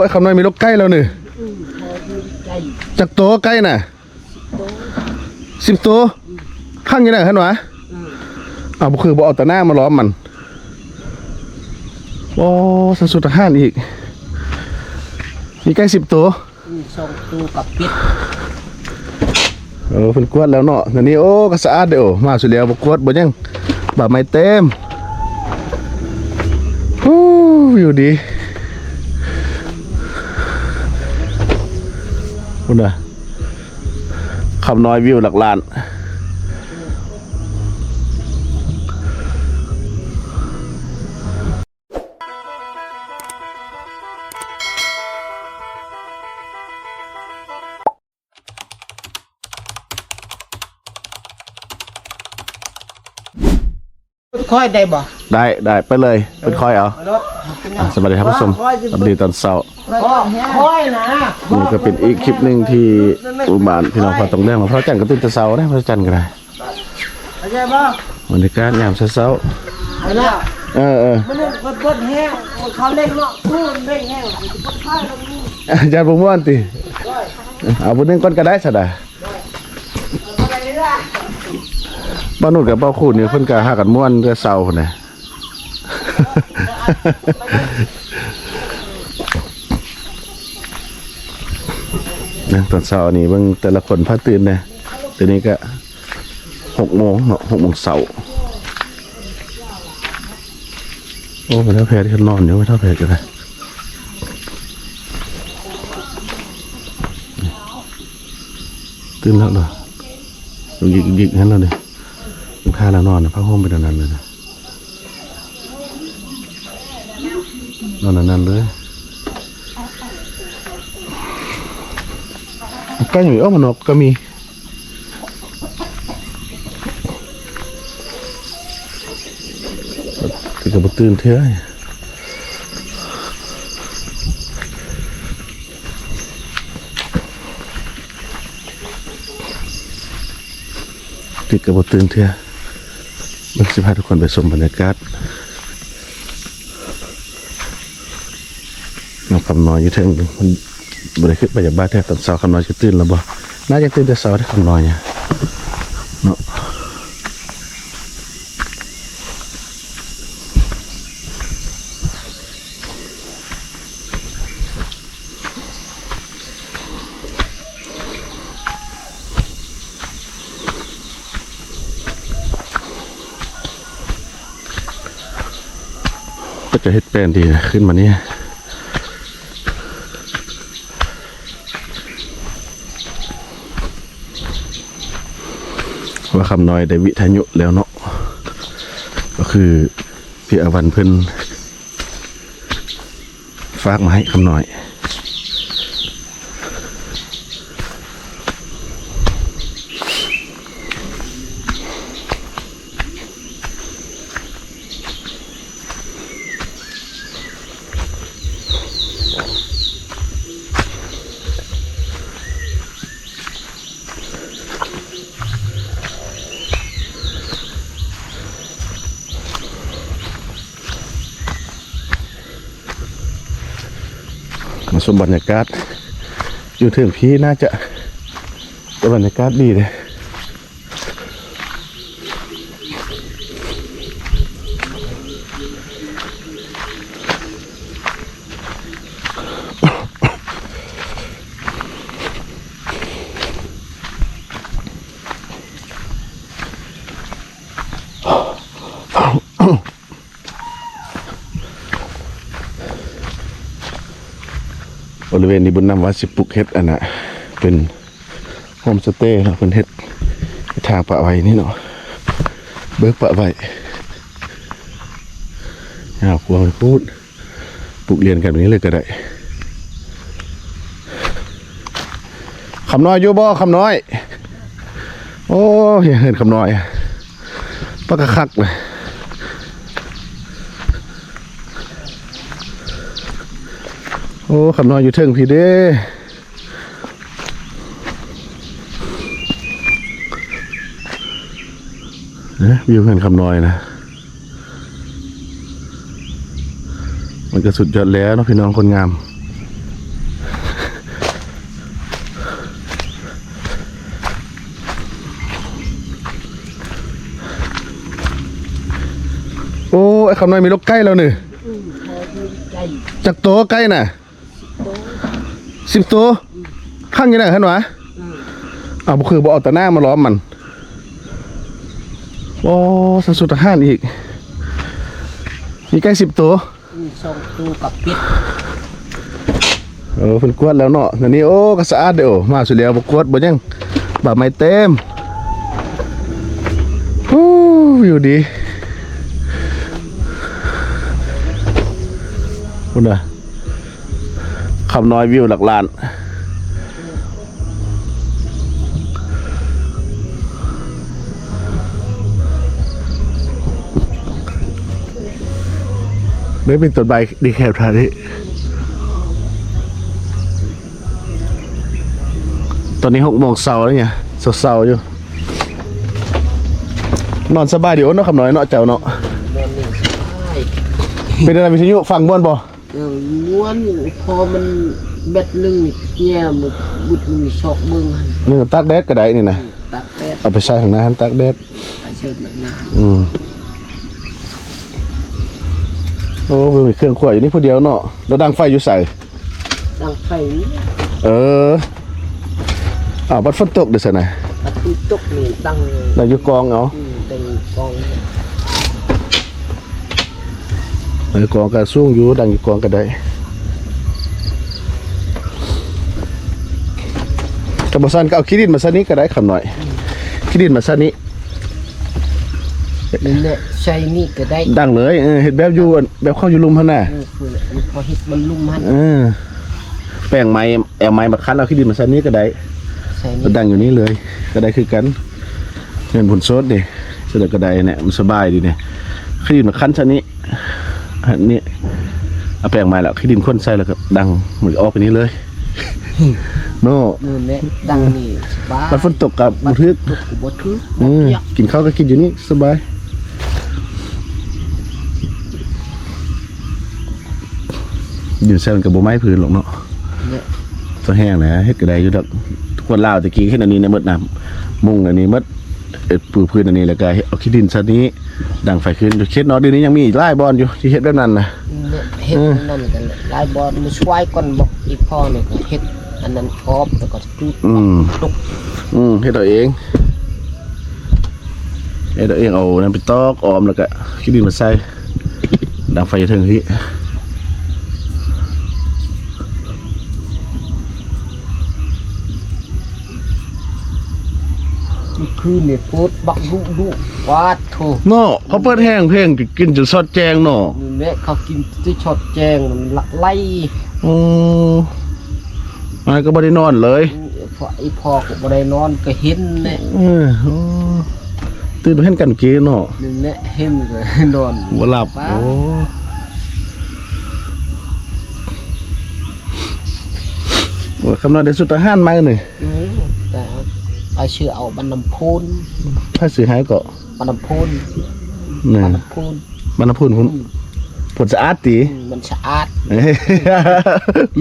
ໂອ້ຍ ຄຳນ້ອຍມີລູກໄກ່ແລ້ວນີ້. ອືມ ພໍດີໄກ່. ຈັກໂຕໄກ່ນະ? ສິບໂຕ. ສິບໂຕ? ອືມ ຂັງຢູ່ໃນຫັ້ນຫວາ? ອືມ ເອົາ ບໍ່ຄືບໍ່ເອົາຕາໜ້າມາລ້ອມມັນ. ໂອ້ ໃສ່ຊຸດທະຫານອີກ. ມີໄກ່ສິບໂຕ. ອືມ ສອງໂຕກັບເປັດ. ເອີ ເພິ່ນກວດແລ້ວເນາະ ດຽວນີ້. ໂອ້ ກະສະອາດເດ້. ໂອ້ ມາສຸດແລ້ວ ບໍ່ກວດບໍ່ຫຍັງ ບາໄມ້ເຕັມ. ໂອ້ ວິວດີ ພຸ້ນນະ ຄຳນ້ອຍ ວິວຫຼັກລ້ານ. ຄ່ອຍໄດ້ບໍ່? ໄດ້ ໄດ້ ໄປເລີຍ ເປັນຄ່ອຍເອົາ. ອ່າ ສະບາຍດີທ່ານຜູ້ຊົມ ສະບາຍດີຕອນເຊົ້າ. ຄ່ອຍນະ ນີ້ກໍເປັນອີກຄລິບໜຶ່ງທີ່ໝູ່ບ້ານພີ່ນ້ອງພາຕ້ອງເລື່ອງ. ພະຈັນກໍຕື່ນແຕ່ເຊົ້າເດ້ ພະຈັນກໍໄດ້. ເຂົ້າໃຈບໍ່? ບັນຍາກາດຍາມເຊົ້າໆ. ເອີ ເອີ ມັນເບິດແຮງ ເຂົາເລັ່ງເນາະ ເລັ່ງແຮງ ບໍ່ຄ່ອຍລົງນີ້. ຢ້ານບໍ່ມ່ວນຕິ? ເອົາຜູ້ໜຶ່ງກ່ອນກໍໄດ້ຊະດາ. ບ່າວນຸດກັບບ່າວຄູນນີ້ ເພິ່ນກໍຫາກັນມ່ວນແຕ່ເຊົ້າພຸ້ນນະ. ນະ ຕອນເຊົ້ານີ້ເບິ່ງແຕ່ລະຄົນພາຕື່ນແດ່. ດຽວນີ້ກະຫົກໂມງເນາະ ຫົກໂມງເຊົ້າ. ໂອ້ ແມ່ເຖົ້າແພດນອນຢູ່ ແມ່ເຖົ້າແພດກໍໄດ້. ຕື່ນແລ້ວເນາະ ຍິກໆ ຫັ້ນແລ້ວນີ້. ຂ້ານອນ ຜ້າຫົ່ມເປັນອັນນັ້ນເລີຍນະ ນອນອັນນັ້ນເລີຍ. ໄກ່ອອກມານອກກໍມີ. ແຕ່ກໍບໍ່ຕື່ນເທື່ອ ຕິດກໍບໍ່ຕື່ນເທື່ອ. ເບິ່ງ ຊິພາທຸກຄົນໄປຊົມບັນຍາກາດ. ນ້ອງຄຳນ້ອຍຢູ່ເທິງ ມັນບໍ່ໄດ້ຂຶ້ນໄປຢາກບາດແທ້. ຕອນເຊົ້າຄຳນ້ອຍຊິຕື່ນແລ້ວບໍ່? ໜ້າຈະຕື່ນແຕ່ເຊົ້າເດ້ ຄຳນ້ອຍເນາະ. ກໍຈະເຮັດແປນດີນະ ຂຶ້ນມານີ້ ວ່າຄຳນ້ອຍໄດ້ວິທະຍຸແລ້ວເນາະ ກໍຄື ພີ່ອາວັນເພິ່ນ ຝາກມາໃຫ້ຄຳນ້ອຍ. ມາຊົມບັນຍາກາດຢູ່ເທິງພີ້ ໜ້າຈະ ແຕ່ບັນຍາກາດດີເດ້. ບໍລິເວນນີ້ບຸນນຳວ່າຊິປຸກເຮັດອັນນ່າ ເປັນໂຮມສະເຕເນາະ ເພິ່ນເຮັດທາງປະໄວ້ນີ້ເນາະ ເບີກປະໄວ້ ຍາວກວ້າງໂພດ. ປູກລຽນກັນແບບນີ້ເລີຍກໍໄດ້. ຄຳນ້ອຍຢູ່ບໍ່ ຄຳນ້ອຍ? ໂອ້ຍ ເຮືອນຄຳນ້ອຍ ປາກກະຄັກເລີຍ. ໂອ້ ຄຳນ້ອຍຢູ່ເທິງພີ້ເດ້. ເອີ ວິວເຮືອນຄຳນ້ອຍນະ ມັນກໍສຸດຍອດແລ້ວເນາະ ພີ່ນ້ອງຄົນງາມ. ໂອ້ ໄອ້ຄຳນ້ອຍມີລູກໄກ່ແລ້ວນີ້. ອືມ ພໍມີໄກ່. ຈັກໂຕໄກ່ນະ? ສິບໂຕ. ສິບໂຕ? ອືມ ຂັງຢູ່ໃນຫັ້ນຫວາ? ອືມ ອ້າວ ບໍ່ຄືບໍ່ເອົາຕາໜ້າມາລ້ອມມັນ. ໂອ້ ສັນສຸດທະຫານອີກ ມີໄກ່ສິບໂຕ. ອືມ ສອງໂຕກັບເປັດ. ເອີ ເພິ່ນກວດແລ້ວເນາະ ອັນນີ້. ໂອ້ ກໍສະອາດເດ້. ໂອ້ ມາສຸດແລ້ວ ບໍ່ກວດບໍ່ຫຍັງ ບາໄມ້ເຕັມ. ໂອ້ ວິວດີ ພຸ້ນນະ ຄຳນ້ອຍ ວິວຫຼັກລ້ານ. ໄດ້ເປັນຕົ້ນໄມ້ດີແຄບທ່ານີ້. ຕອນນີ້ຫົກໂມງເຊົ້າແລ້ວ ເຊົາໆຢູ່. ນອນສະບາຍດີໂອເນາະ ຄຳນ້ອຍເນາະ ເຈົ້າເນາະ. ນອນນີ້ສະບາຍ. ເປັນແນວໃດ ວິທະຍຸຟັງມ່ວນບໍ່? ເອີ ມ່ວນ ພໍມັນແບັດໜຶ່ງນີ້ແຍ່ ບຸດໜຶ່ງຊອກເບິ່ງຫັ້ນ. ນີ້ຕາກແດດກໍໄດ້ນີ້ນະ. ອືມ ຕາກແດດ ເອົາໄປໃສ່ຂ້າງໜ້າຫັ້ນ ຕາກແດດ ໃສ່ເຊີດໜ້າ. ອືມ ໂອ້ ມີເຄື່ອງຄົວຢູ່ນີ້ຜູ້ດຽວເນາະ. ແລ້ວດັງໄຟຢູ່ໃສ? ດັງໄຟນີ້. ເອີ ອ້າວ ບັດຝົນຕົກເດ້ຊັ້ນນະ? ບັດຝົນຕົກນີ້ດັງ ດັງຢູ່ກອງເອົາ. ອືມ ດັງຢູ່ກອງ. ເອີ ກອງກໍສູງຢູ່ ດັງຢູ່ກອງກໍໄດ້. ຖ້າບໍ່ຊັ້ນກໍເອົາຂີ້ດິນມາໃສ່ນີ້ກໍໄດ້ ຄຳນ້ອຍ. ອືມ ຂີ້ດິນມາໃສ່ນີ້ ນີ້ແຫຼະ ໃສ່ນີ້ກໍໄດ້ ດັງເລີຍ. ເອີ ເຮັດແບບຢູ່ ແບບເຂົາຢູ່ລຸ່ມຫັ້ນນະ. ເອີ ພໍເຮັດມັນລຸ່ມຫັ້ນ. ເອີ ແປງໄມ້ ແອວໄມ້ມາຄັນ ເອົາຂີ້ດິນມາໃສ່ນີ້ກໍໄດ້ ໃສ່ນີ້ ດັງຢູ່ນີ້ເລີຍກໍໄດ້ຄືກັນ. ແມ່ນບຸນໂສດເດ້ ສະເດີກະໄດແຫຼະ ມັນສະບາຍດີນີ້. ຂີ້ດິນມາຄັນຊະນີ້ ອັນນີ້ ເອົາແປງມາແລ້ວ ຂີ້ດິນຂົນໃສ່ ແລ້ວກໍດັງ ມັນອອກໄປນີ້ເລີຍເນາະ. ເອີ ແມ່ນດັງນີ້ສະບາຍ. ບັດຝົນຕົກກໍບໍ່ຖືກ ບັດຝົນຕົກກໍບໍ່ຖືກ. ເອີ ບໍ່ປຽກ ກິນເຂົ້າກໍກິນຢູ່ນີ້ສະບາຍ. ຢູ່ໃສ່ມັນກໍບໍ່ໄໝ້ພື້ນຫຼອກເນາະ. ແມ່ນ ຕົວແຫ້ງແຫຼະ ເຮັດກໍໄດ້ຢູ່ດອກ. ຄົນລາວແຕ່ກີ້ເຮັດອັນນີ້ນະໝົດນະ ມຸງອັນນີ້ໝົດ ເອີ ປູພື້ນອັນນີ້ ແລ້ວກໍເອົາຂີ້ດິນໃສ່ນີ້ ດັງໄຟຂຶ້ນ. ເຂດເນາະ ດຽວນີ້ຍັງມີອີກຫຼາຍບ່ອນຢູ່ທີ່ເຮັດແບບນັ້ນນະ. ແມ່ນ ເຮັດ ເອີ ນັ້ນກັນຫຼາຍບ່ອນ. ມື້ຊວາຍກ່ອນບອກ ອີ່ພໍ່ນີ້ກໍເຮັດອັນນັ້ນອອບ ແລ້ວກໍຈຸດ ອືມ ຕຸກ ອືມ ເຮັດເອົາເອງ. ເຮັດເອົາເອງ ເອົານັ້ນໄປຕອກອອມ ແລ້ວກະຂີ້ດິນມາໃສ່ ດັງໄຟຢູ່ເທິງພີ້. ຄືນນີ້ໂພດບັກດຸດຸ ປາດໂທ ເນາະ. ເຂົາເປີດແຮງເພງ ກິນຈົນຊອດແຈ້ງເນາະ. ນີ້ແຫຼະ ເຂົາກິນຈົນຊອດແຈ້ງ ມັນຫຼັກໄຫຼ. ໂອ້ ອ້າຍກໍບໍ່ໄດ້ນອນເລີຍ. ອືມ ພໍ່ ອີ່ພໍ່ກໍບໍ່ໄດ້ນອນ ກໍເຫັນແຫຼະ. ເອີ ໂອ້ ຕື່ນມາເຫັນກັນກີ້ເນາະ. ນີ້ແຫຼະ ເຫັນກໍນອນບໍ່ຫຼັບ. ໂອ້ ໂອ້ຍ ຄຳນ້ອຍໄດ້ຊຸດທະຫານໃໝ່ນີ້. ອືມ ແຕ່ໄປຊື້ເອົາບ້ານນ້ຳໂພນ. ໃຜຊື້ໃຫ້ເກາະ? ບ້ານນ້ຳໂພນ. ນີ້ ບ້ານນ້ຳໂພນ ບ້ານນ້ຳໂພນພຸ້ນ. ອືມ ໂພນສະອາດຕິ? ອືມ ມັນສະອາດ.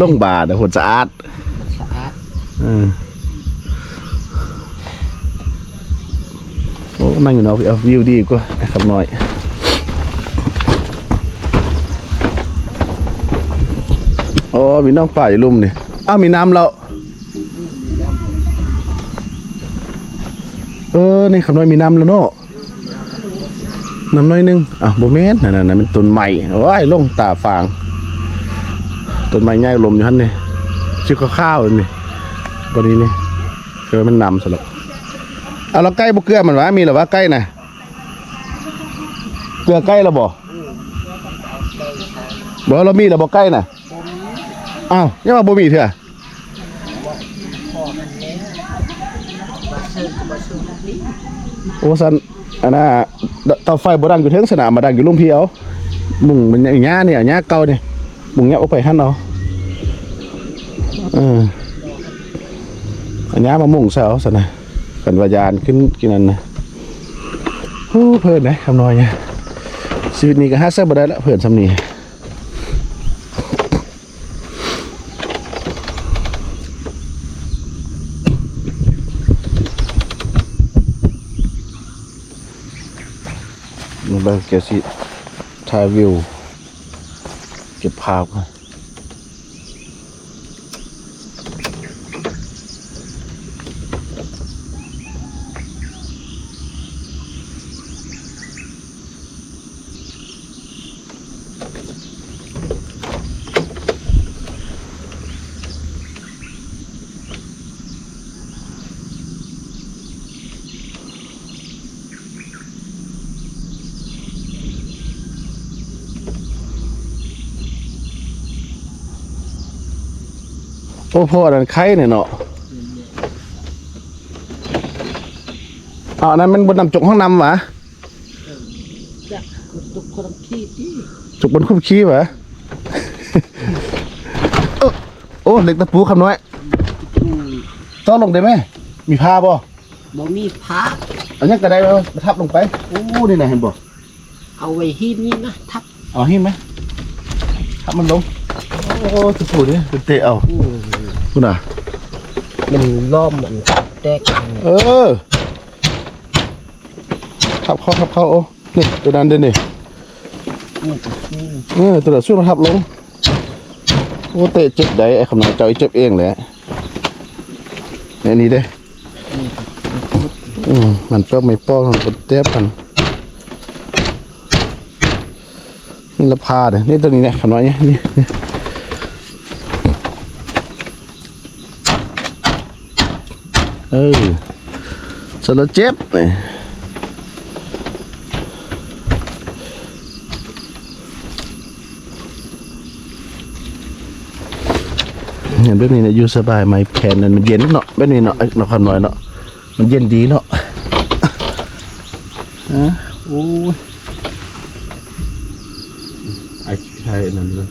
ລົງບາດ ໂພນສະອາດ ມັນສະອາດ. ເອີ ໂອ້ ນັ່ງຢູ່ເນາະ ວິວດີກວ່າ ຄຳນ້ອຍ. ໂອ້ ມີນ້ອງປາຢູ່ລຸ່ມນີ້. ອ້າວ ມີນ້ຳແລ້ວ. ເອີ ນີ້ຄຳນ້ອຍມີນ້ຳແລ້ວເນາະ. ນ້ຳໜ້ອຍໜຶ່ງ. ອ້າວ ບໍ່ແມ່ນ ນັ້ນ ນັ້ນ ນັ້ນແມ່ນຕົ້ນໄມ້. ໂອ້ຍ ຫຼົງຕາຟາງ. ຕົ້ນໄມ້ໃຫຍ່ລົມຢູ່ຫັ້ນນີ້ ສີຂາວໆນີ້ ບ່ອນນີ້ນີ້. ຄືວ່າມັນນ້ຳຊັ້ນລະ. ເອົາ ແລ້ວໄກ່ບໍ່ເກືອມັນຫວາ? ມີແລ້ວຫວາໄກ່ນະ? ເກືອໄກ່ແລ້ວບໍ່? ບໍ່ ລາວມີແລ້ວບໍ່ໄກ່ນະ? ອ້າວ ຍັງວ່າບໍ່ມີເທື່ອ. ໂອ້ ຊັ້ນ ອັນນ່າ ເຕົາໄຟບໍ່ດັງຢູ່ເທິງຊັ້ນນະ ມາດັງຢູ່ລຸ່ມພີ້ເອົາ. ມຸງມັນຫຍ້ານີ້ ຫຍ້າເກົ່ານີ້ ມຸງຫຍ້າອອກໄປຫັ້ນເອົາ. ເອີ ຫຍ້າມາມຸງໃສ່ເອົາຊັ້ນນະ ຄັນວ່າຢ້ານຂຶ້ນກິນນັ້ນນະ. ໂອ້ ເພີນເດ້ ຄຳນ້ອຍ ຊີວິດນີ້ກໍຫາໃຊ້ບໍ່ໄດ້ລະ ເພີນຊ່ຳນີ້. ມາເບິ່ງແກຊິ ຖ່າຍວິວ ເກັບພາບກ່ອນ. ໂອ້ ພໍ່ອັນນັ້ນໄຄນີ້ເນາະ. ເອົາ ອັນນັ້ນແມ່ນບົດນ້ຳຈົກຫ້ອງນ້ຳຫວາ? ຈັກ ຕົກຄົນຂີ້ຕິ ຕົກບົນຄຸບຂີ້ຫວາ? ເອີ ໂອ້ ເຫຼັກຕະປູຄຳນ້ອຍ ຕະປູ ຕໍ່ລົງໄດ້ແມ? ມີຜ້າບໍ່? ບໍ່ມີຜ້າ. ເອົາຫຍັງກະໄດ້ມາທັບລົງໄປ. ໂອ້ ນີ້ນະ ເຫັນບໍ່? ເອົາໄວ້ຫີນນີ້ນະ ທັບ. ເອົາຫີນມາ ທັບມັນລົງ. ໂອ້ ຕະປູນີ້ໄປເຕະເອົາ. ໂອ້ ພຸ້ນນະ ມັນລ້ອມ ມັນແຕກ. ເອີ ທັບເຂົ້າ ທັບເຂົ້າ. ໂອ້ ນີ້ ໂຕນັ້ນເດ້ນີ້. ນີ້ ເອີ ໂຕນັ້ນຊຸດມາທັບລົງ. ໂອ້ ເຕະເຈັບໃດ໋ ໄອ້ຄຳນ້ອຍ ເຈົ້າອີເຈັບເອງແຫຼະ. ແນວນີ້ເດ້. ອືມ ມັນເປີກໄມ້ປອກ ມັນເຈັບຫັ້ນ. ນີ້ລະພາເດ້ ນີ້ໂຕນີ້ແຫຼະ ຂະນ້ອຍນີ້ ນີ້ ນີ້. ເອີ ຊັ້ນລະເຈັບ. ເຫັນແບບນີ້ນະ ຢູ່ສະບາຍ ໄມ້ແຜ່ນນັ້ນມັນເຢັນເນາະ ແບບນີ້ເນາະ ເນາະ ຄຳນ້ອຍເນາະ ມັນເຢັນດີເນາະ. ອາ ໂອ້ຍ ໄອ້ໄທນັ້ນເນາະ.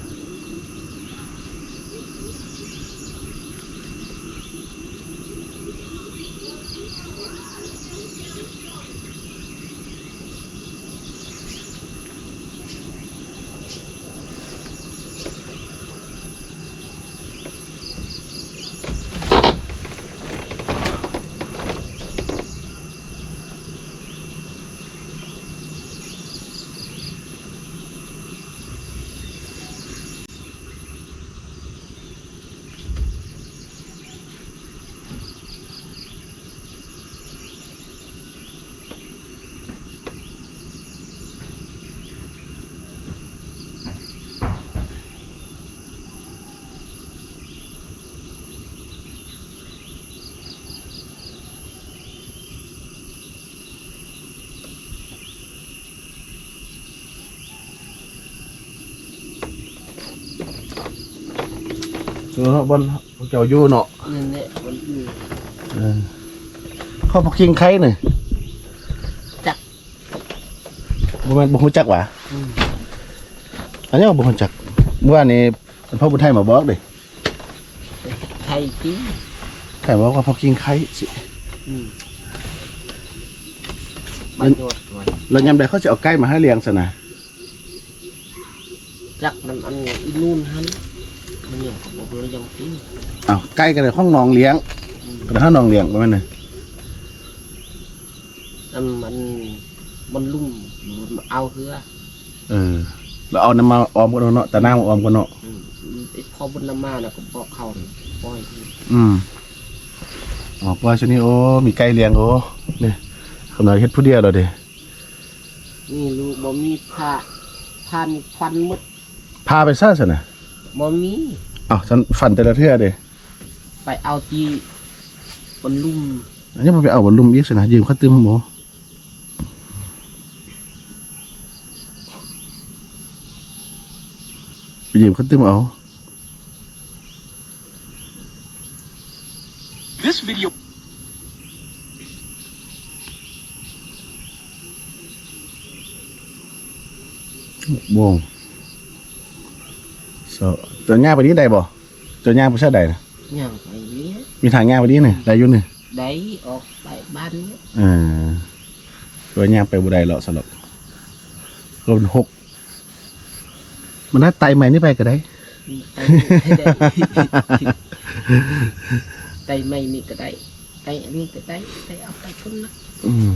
ເອີ ບ່ອນພວກເຈົ້າຢູ່ເນາະ. ນັ້ນແຫຼະ ມັນຢູ່ ເອີ ເຂົາພວກກິງໄຄນີ້ ຈັກ ບໍ່ແມ່ນ ບໍ່ຮູ້ຈັກຫວາ? ອືມ ອັນນີ້ບໍ່ຮູ້ຈັກ. ເມື່ອວານນີ້ ເພິ່ນເອົາຜູ້ໄທມາບອກເດ້. ໄທຕິ ໄທບອກວ່າພວກກິງໄຄຊິ. ອືມ ມັນໂຍດໄວ້ ແລ້ວຍາມໃດເຂົາຊິເອົາໄກ່ມາໃຫ້ລ້ຽງຊັ້ນນະ? ຈັກນຳອັນອີນູນຫັ້ນ ມັນຍັງກໍບໍ່ຮູ້ຢ່າງຕິ. ອ້າວ ໄກ່ກໍໄດ້ຂອງນ້ອງລ້ຽງ. ອືມ ກໍໄດ້ຫານ້ອງລ້ຽງ ບໍ່ແມ່ນນະ? ອືມ ອັນມັນ ມັນລຸ່ມ ມັນເອົາເຮືອ. ເອີ ແລ້ວເອົານ້ຳມາອ້ອມກ່ອນເນາະ ຕານ້ຳມາອ້ອມກ່ອນເນາະ. ອືມ ໄອ້ພໍ່ບຸນນຳມາແລ້ວກໍບອກເຂົາປ່ອຍ. ອືມ ອໍ ປ່ອຍຊະນີ້. ໂອ້ ມີໄກ່ລ້ຽງ. ໂອ້ ນີ້ ຂະນ້ອຍເຮັດຜູ້ດຽວແລ້ວເດ້. ນີ້ລູກບໍ່ມີຜ້າ ຜ້ານີ້ຟັນໝົດ. ຜ້າໄປໃສຊັ້ນນະ? ບໍ່ມີ. ອ້າວ ຊັ້ນຟັນແຕ່ລະເທື່ອເດ້. ໄປເອົາທີ່ບົນລຸ່ມ. ອັນນີ້ບໍ່ໄປເອົາບົນລຸ່ມອີກຊັ້ນນະ? ຢືມເຂົາຕື່ມບໍ່? ໄປຢືມເຂົາຕື່ມເອົາ. This video ຫົກໂມງ. ເຈົ້າ ເຈົ້າຍ່າງໄປນີ້ໄດ້ບໍ່? ເຈົ້າຍ່າງໄປຊະໃດນະ? ຍ່າງໄປນີ້ ມີທາງຍ່າງໄປນີ້ນະ ໄດ້ຢູ່ນີ້? ໄດ້ ອອກໄປບ້ານນີ້. ເອີ ແຕ່ວ່າຍ່າງໄປບໍ່ໄດ້ເລາະຊັ້ນດອກ ລົດມັນຫົກ. ມັນໄຕ່ໄມ້ນີ້ໄປກໍໄດ້. ອືມ ໄຕ່ໄມ້ໄປໄດ້ ໄຕ່ໄມ້ນີ້ກໍໄດ້ ໄຕ່ອັນນີ້ກໍໄດ້ ໄຕ່ເອົາໄປພຸ້ນນະ. ອືມ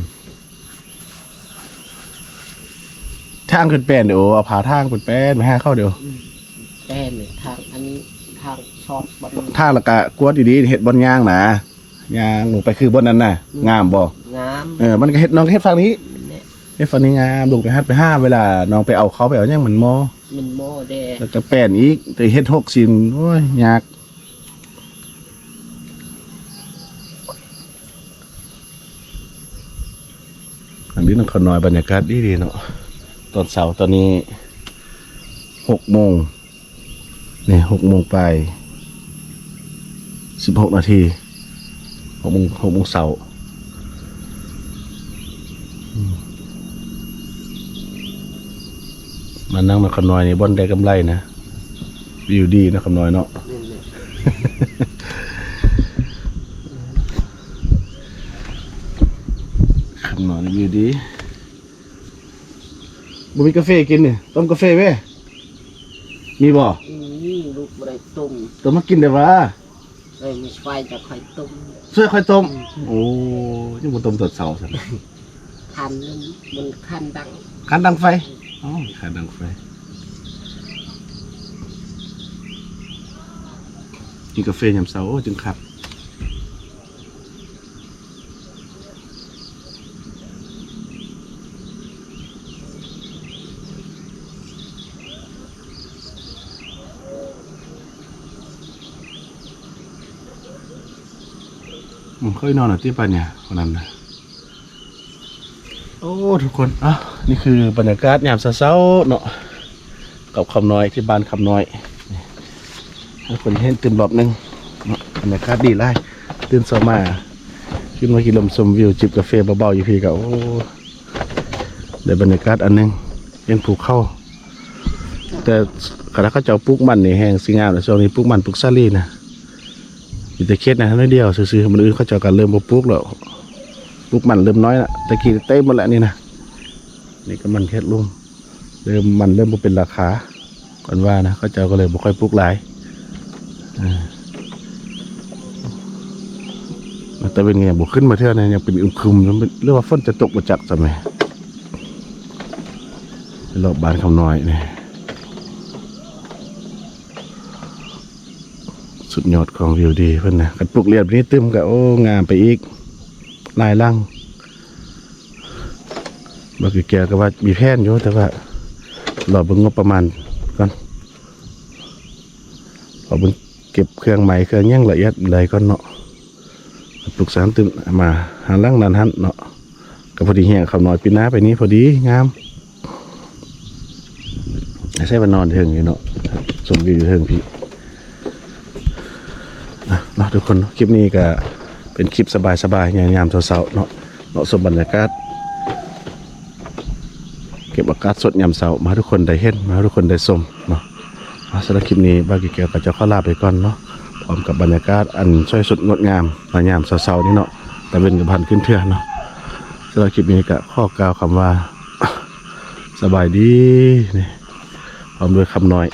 ໄທ ທາງຂຶ້ນແປ້ນເດ້ ໂອ້ ເອົາຜ້າທາງເພິ່ນແປ້ນໄປຫາເຂົາເດ້. ອືມ ແປ້ນທາງ ອັນນີ້ທາງຊອດບ່ອນ ທາງ ແລ້ວກະກວດດີໆ ເຮັດບ່ອນຍ່າງນະ ຍ່າງລົງໄປຄືບ່ອນນັ້ນນະ. ອືມ ງາມບໍ່? ງາມ. ເອີ ມັນກະເຮັດ ນ້ອງກະເຮັດຝັ່ງນີ້ ແມ່ນແຫຼະ ເຮັດຝັ່ງນີ້ງາມ. ລົງໄປຫັ້ນໄປຫາ ເວລານ້ອງໄປເອົາເຂົ້າໄປເອົາຫຍັງມັນມໍ່ ມັນມໍ່ແດ່ ແລ້ວກະແປ້ນອີກ ແຕ່ເຮັດຫົກຊີ້ນ ໂອ້ຍ ຍາກ. ອັນນີ້ນະຄອນນ້ອຍ ບັນຍາກາດດີໆເນາະ ຕອນເຊົ້າ. ຕອນນີ້ຫົກໂມງ ນີ້ຫົກໂມງປາຍ ສິບຫົກນາທີ ຫົກໂມງ ຫົກໂມງເຊົ້າ. ອືມ ມານັ່ງນະຄອນນ້ອຍນີ້ ບ່ອນໄດ້ກຳໄລນະ ວິວດີນະຄອນນ້ອຍເນາະ. ແມ່ນແຫຼະ ຄອນນ້ອຍນີ້ວິວດີ. ບໍ່ມີກາເຟກິນນີ້ ຕົ້ມກາເຟເວີຍ ມີບໍ່? ອືມ ລູກບໍ່ໄດ້ຕົ້ມ ຕົ້ມມາກິນໄດ້ຫວາ? ເອີ ມີໄຟຈະຄ່ອຍຕົ້ມ ຊ່ວຍຂ້ອຍຕົ້ມ. ອືມ ໂອ້ ຍັງບໍ່ຕົ້ມຕອນເຊົ້າຊັ້ນ ຄັນ ມັນຄັນດັງ ຄັນດັງໄຟ. ອໍ ຄັນດັງໄຟ ກິນກາເຟຍາມເຊົ້າ ໂອ້ ຈຶ່ງຄັກ. ອືມ ເຄີຍນອນແລ້ວຕິປານຍາ ຄົນນັ້ນນະ. ໂອ້ ທຸກຄົນ ເອົາ ນີ້ຄືບັນຍາກາດຍາມເຊົ້າໆເນາະ ກັບຄຳນ້ອຍ ທີ່ບ້ານຄຳນ້ອຍ ໃຫ້ເພິ່ນເຫັນຕື່ມລອບໜຶ່ງເນາະ. ບັນຍາກາດດີຫຼາຍ ຕື່ນເຊົ້າມາ ຂຶ້ນມາກິນລົມຊົມວິວ ຈິບກາເຟເບົາໆຢູ່ພີ້ກະ ໂອ້ ໄດ້ບັນຍາກາດອັນໜຶ່ງ. ເຫັນພູເຂົາ ແຕ່ຄັນເຂົາເຈົ້າປູກມັນນີ້ແຮ່ງຊິງາມແລ້ວ. ຊ່ວງນີ້ປູກມັນ ປູກສາລີນະ ມີແຕ່ເຂດນັ້ນໜ້ອຍດຽວຊື່ໆ ມື້ອື່ນເຂົາເຈົ້າກະເລີ່ມບໍ່ປູກແລ້ວ ປູກມັນເລີ່ມນ້ອຍລະ. ແຕ່ກີ້ເຕັມໝົດແລ້ວນີ້ນະ ນີ້ກະມັນແຄດລົງ ເລີ່ມ ມັນເລີ່ມບໍ່ເປັນລາຄາ ກ່ອນວ່ານະ ເຂົາເຈົ້າກະເລີຍບໍ່ຄ່ອຍປູກຫຼາຍ. ເອີ ຕາເວັນກະຍັງບໍ່ຂຶ້ນມາເທື່ອນະ ຍັງເປັນອຶມຄຶມ ຫຼືວ່າຝົນຈະຕົກບໍ່ຈັກຊະແມ. ລອບບ້ານຄຳນ້ອຍນີ້ ສຸດຍອດຂອງວິວດີເພິ່ນນະ. ຄັນປູກລຽບນີ້ຕື່ມກະ ໂອ້ ງາມໄປອີກຫຼາຍຫຼັງ. ບໍ່ຄືແກກະວ່າມີແຜນຢູ່ ແຕ່ວ່າລໍເບິ່ງງົບປະມານກ່ອນ ລໍເບິ່ງເກັບເຄື່ອງໄມ້ເຄື່ອງຫຍັງລະອຽດໃດກ່ອນເນາະ. ປູກສາມຕື່ມມາຫາຫຼັງນັ້ນຫັ້ນເນາະ ກະພໍດີແຮງ ຄຳນ້ອຍປີນາໄປນີ້ພໍດີງາມ. ໃສ່ວ່ານອນເທິງຢູ່ເນາະ ຊົມວິວຢູ່ເທິງພີ້ ອ່ະເນາະ ທຸກຄົນເນາະ. ຄລິບນີ້ກະເປັນຄລິບສະບາຍໆ ຍາມເຊົ້າໆເນາະ ເນາະ ຊົມບັນຍາກາດ ເກັບອາກາດສົດຍາມເຊົ້າ ມາໃຫ້ທຸກຄົນໄດ້ເຫັນ ມາໃຫ້ທຸກຄົນໄດ້ຊົມເນາະ. ອ່າ ສຳລັບຄລິບນີ້ ບ່າວກີແກ້ວກະຈະຂໍລາໄປກ່ອນເນາະ ພ້ອມກັບບັນຍາກາດອັນສວຍສົດງົດງາມໃນຍາມເຊົ້າໆນີ້ເນາະ ຕາເວັນກະບໍ່ທັນຂຶ້ນເທື່ອເນາະ. ສຳລັບຄລິບນີ້ກະຂໍກ່າວຄຳວ່າ ສະບາຍດີ ນີ້ ພ້ອມດ້ວຍຄຳນ້ອຍ.